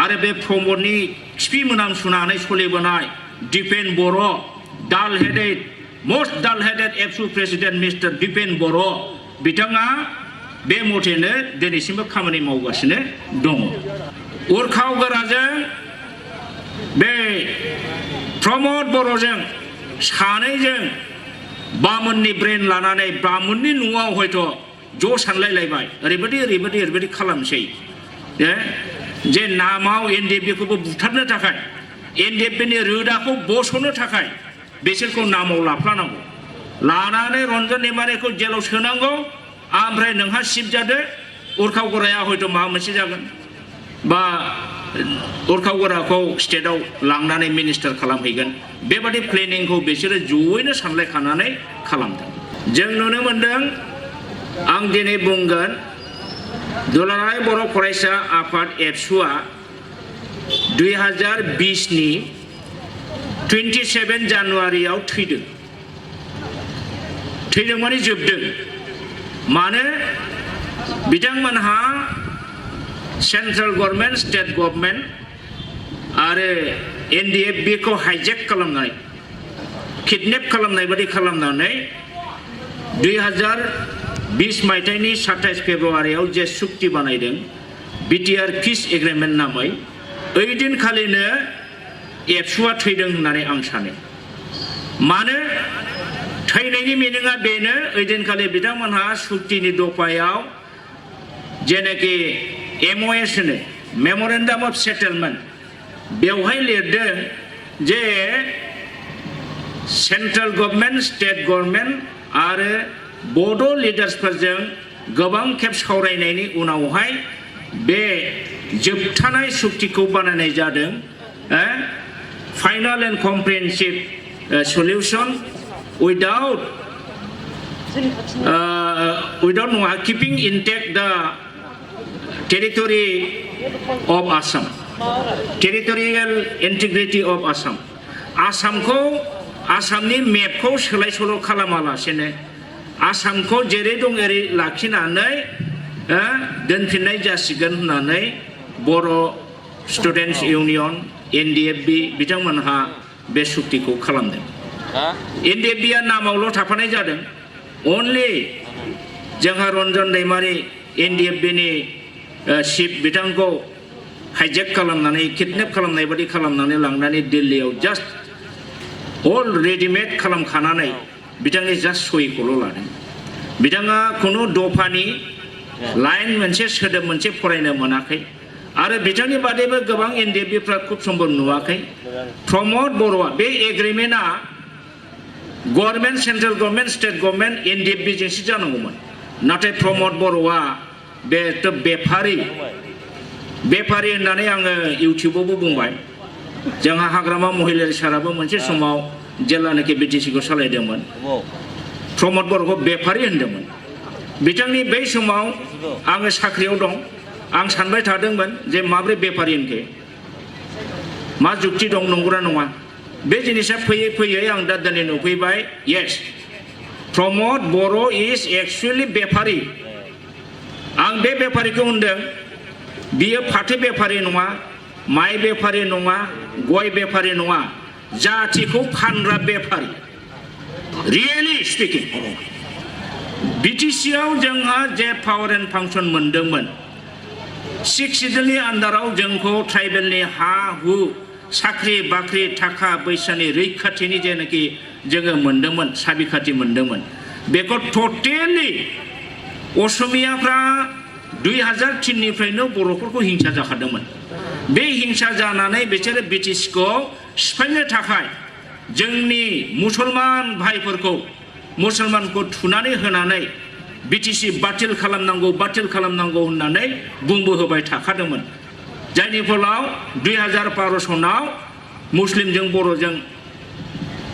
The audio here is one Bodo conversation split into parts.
आरो बे प्रमदनि खिफि मोनाम सुनानै सोलिबोनाय दिपेन बर' डाल हेडेड most dull headed एबसु प्रेसिडेन्ट मिस्टार दिपेन बर' बिथाङा बे मथेनो दिनैसिमबो खामानि मावगासिनो दङ उरखाव गोराजों बे प्रमद बर'जों सानैजों बामोननि ब्रेन लानानै बामोननि न'आव हयथ' ज' सानलायलायबाय ओरैबायदि खालामसै जे नामाव एनडिएफबिखौबो बुथारनो थाखाय एनडिएफबिनि रोदाखौ बस'नो थाखाय बिसोरखौ नामाव लाफ्लानांगौ लानानै रन्जन दैमारिखौ जेलाव सोनांगौ ओमफ्राय नोंहा सिफ जादो उरखाव गोराया हयथ' माबा मोनसे जागोन बा उरखाव गोराखौ स्टेटआव लांनानै मिनिस्टार खालामहैगोन बेबादि प्लेनिंखौ बिसोरो जयैनो सानलायखानानै खालामदों जों नुनो मोनदों आं दिनै बुंगोन दुलाराय बर' फरायसा आफाद एबसुआ 2020 नि 27 जानुवारियाव थैदों माने जोबदों मानो बिथांमोनहा सेंट्रेल गभर्नमेंट स्टेट गभर्नमेंट आरो एनडिएफबि खौ हाइजेक खालामनाय किडनेप खालामनाय बादि खालामनानै 2020 मायथाइनि 27 फेब्रुवारियाव जे सुक्ति बानायदों बिटिआर पिस एग्रिमेन्ट नामै ओइदिनखालिनो एबसुआ थैदों होननानै आं सानो मानो थैनायनि मिनिङा बेनो ओइदिनखालि बिथांमोनहा सुक्तिनि दफायाव जेनाखि एमअएस होनो मेमरेन्डाम अफ सेटेलमेन्ट बेवहाय लिरदों जे सेंट्रेल गभर्नमेंट स्टेट गभर्नमेंट आरो बड' लिडार्सफोरजों गोबां खेब सावरायनायनि उनावहाय बे जोबथानाय सुक्तिखौ बानायनाय जादों final and comprehensive solution without keeping intact the territory of Assam, territorial integrity of Assam. आसामखौ आसामनि मेपखौ सोलाय सोल' खालामालासेनो आसामखौ जेरै दं एरै लाखिनानै दोनफिननाय जासिगोन होननानै बर' स्टुडेन्टस इउनियन एनडिएफबि बिथांमोनहा बे सुक्तिखौ खालामदों एनडिएफबिआ नामावल' थाफानाय जादों अनलि जोंहा रन्जन दैमारि एनडिएफबिनि चिफ बिथांखौ हाइजेक खालामनानै किडनेप खालामनाय बादि खालामनानै लांनानै दिल्लीयाव जास्ट अल रेडिमेड खालामखानानै बिथांनि जास्ट सहिखौल' लादों बिथाङा खुनु दफानि लाइन मोनसे सोदोब मोनसे फरायनो मोनाखै आरो बिथांनि बादैबो गोबां एनडिएफबिफ्रा खुब समबो नुवाखै प्रमद बर'आ बे एग्रिमेन्टआ government central government state government एनडिएफबि जोंसो जानांगौमोन नाथाय प्रमद बर'आ बेथ' बेफारि होननानै आङो इउटिउबावबो बुंबाय जोंहा हाग्रामा महिलारि साराबो मोनसे समाव जेब्लानाखि बिटिसिखौ सालायदोंमोन प्रमद बर'खौ बेफारि होनदोंमोन बिथांनि बै समाव आङो साख्रियाव दं आं सानबाय थादोंमोन जे माब्रै बेफारि होनखो मा जुक्ति दं नंगौना नङा बे जिनिसा फैयै फैयै आं दा दिनै नुफैबाय येस प्रमद बर' इज एक्चुअलि बेफारि आं बे बेफारिखौ होनदों बियो फाथो बेफारि नङा माइ बेफारि नङा गय बेफारि नङा जाथिखौ फानग्रा बेफारि रियेलि स्पिकिं बिटिसिआव जोंहा जे पावार एन्ड फांसन मोनदोंमोन 6 सिडुलनि आन्दाराव जोंखौ ट्राइबेलनि हा हु साख्रि बाख्रि थाखा फैसानि रैखाथिनि जेनाखि जोङो मोनदोंमोन साबिखाथि मोनदोंमोन बेखौ टटेलि असमियाफ्रा 2003 निफ्रायनो बर'फोरखौ हिंसा जाखादोंमोन बे हिंसा जानानै बिसोरो बिटिसिखौ सिफायनो थाखाय जोंनि मुसलमान भाइफोरखौ मुसलमानखौ थुनानै होनानै बिटिसि बातिल खालामनांगौ होननानै बुंबोहोबाय थाखादोंमोन जायनि फलाव 2012 सनाव मुस्लिमजों बर'जों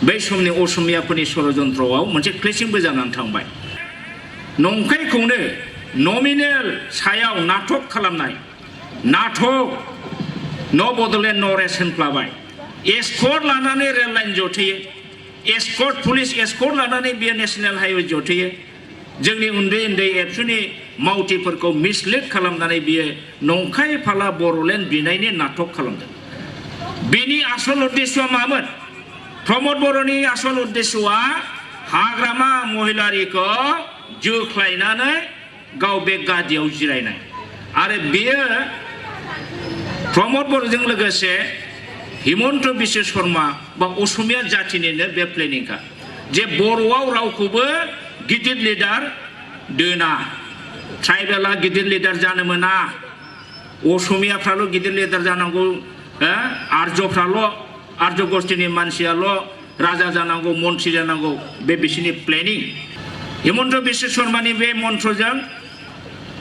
बै समनि असमियाफोरनि षड़यन्त्रआव मोनसे क्लेशिंबो जानानै थांबाय नंखायखौनो नमिनेल सायाव नाटक खालामनाय नाटक न' बड'लेण्ड न' रेस्ट होनफ्लाबाय एस्कर्ट लानानै रेल लाइन जथेयो एस्कर्ट पुलिस एस्कर्ट लानानै बियो नेशनेल हाइवे जथेयो जोंनि उन्दै एबसुनि मावथिफोरखौ मिसलिड खालामनानै बियो नंखाय फाला बर'लेण्ड बिनायनि नाटक खालामदों बिनि आसल उद्देश्यआ मामोन प्रमद बर'नि आसल उद्देश्यआ हाग्रामा महिलारिखौ जोख्लायनानै गाव बे गादियाव जिरायनाय आरो बेयो प्रमद बर'जों लोगोसे हिमन्त बिश्व शर्मा बा असमिया जातिनिनो बे प्लेनिंखा जे बर'आव रावखौबो गिदिर लिडार दोना ट्राइबेला गिदिर लिडार जानो मोना असमियाफ्राल' गिदिर लिडार जानांगौ आर्य गोष्ठीनि मानसियाल' राजा जानांगौ मन्त्रि जानांगौ बे बिसोरनि प्लेनिं हिमन्त बिश्व शर्मानि बे मन्त्रजों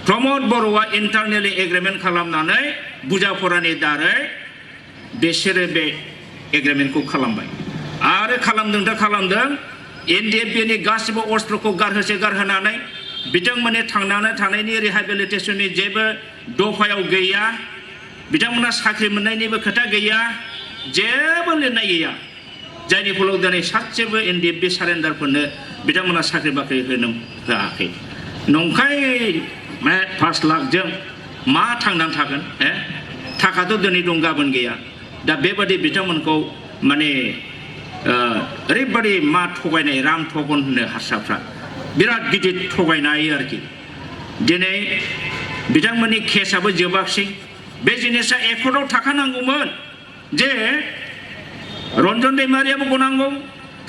प्रमद बर'आ इन्टारनेलि एग्रिमेन्ट खालामनानै बुजाफरानि दारै बिसोरो बे एग्रिमेन्टखौ खालामबाय आरो खालामदों एनडिएफबिनि गासिबो अस्त्रखौ गारहोनानै बिथांमोननि थांनानै थानायनि रिहेबिलिटेसननि जेबो दफायाव गैया बिथांमोना साख्रि मोननायनिबो खोथा गैया जेबो लिरनाय गैया जायनि फलाव दिनै सासेबो एनडिएफबि सारेन्डारफोरनो बिथांमोना साख्रि बाख्रि होनो होआखै नंखाय 5 लाखजों मा थांनानै थागोन थाखाथ' दिनै दं गाबोन गैया दा बेबादि बिथांमोनखौ माने ओरैबादि मा थगायनाय राम थगन होनो हारसाफ्रा बिराद गिदिर थगायनाय आरोखि दिनै बिथांमोननि केसआबो जोबाखसै बे जिनिसा एकर्डआव थाखानांगौमोन जे रन्जन दैमारियाबो गनांगौ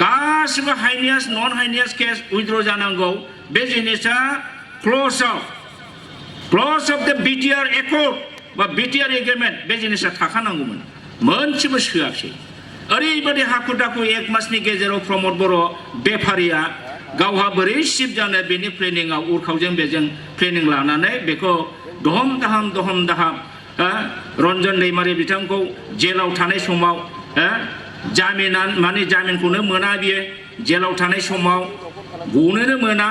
गासिबो हाइनियास नन हाइनियास केस उइथड्र जानांगौ बे जिनिसा क्लज अफ द बिटिआर एकर्ड बा बिटिआर एग्रिमेन्ट बे जिनिसा थाखानांगौमोन मोनसेबो सोआखसै ओरैबादि हाखु दाखु 1 मासनि गेजेराव प्रमद बर' बेफारिया गावहा बोरै सिप जानो बेनि प्लेनिंआव उरखावजों बेजों प्लेनिं लानानै बेखौ दहम दाहाम रन्जन दैमारि बिथांखौ जेलाव थानाय समाव जामिनखौनो मोना बियो जेलाव थानाय समाव गनोनो मोना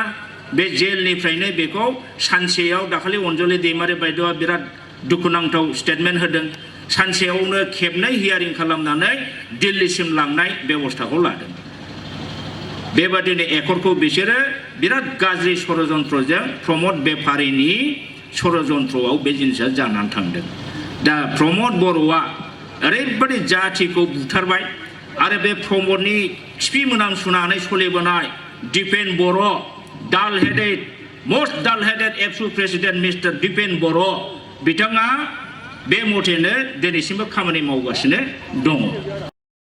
बे जेलनिफ्रायनो बेखौ सानसेयाव दाखालि अनजलि दैमारि बायद'आ बिराद दुखुनांथाव स्टेटमेन्ट होदों सानसेयावनो खेबनै हियारिं खालामनानै दिल्लीसिम लांनाय बेबस्थाखौ लादों बेबादिनो एकर्डखौ बिसोरो बिराद गाज्रि षड़यन्त्रजों प्रमद बेफारिनि षड़यन्त्रआव बे जिनिसा जानानै थांदों दा प्रमद बर'आ ओरैबादि जातिखौ बुथारबाय आरो बे प्रमदनि खिफि मोनामसुनानै सोलिबोनाय दिपेन बर' मोस्ट डाल हेडेड एबसु प्रेसिडेन्ट मिस्टार दिपेन बर' बिथाङा बे मथेनो दिनैसिमबो खामानि मावगासिनो दङ।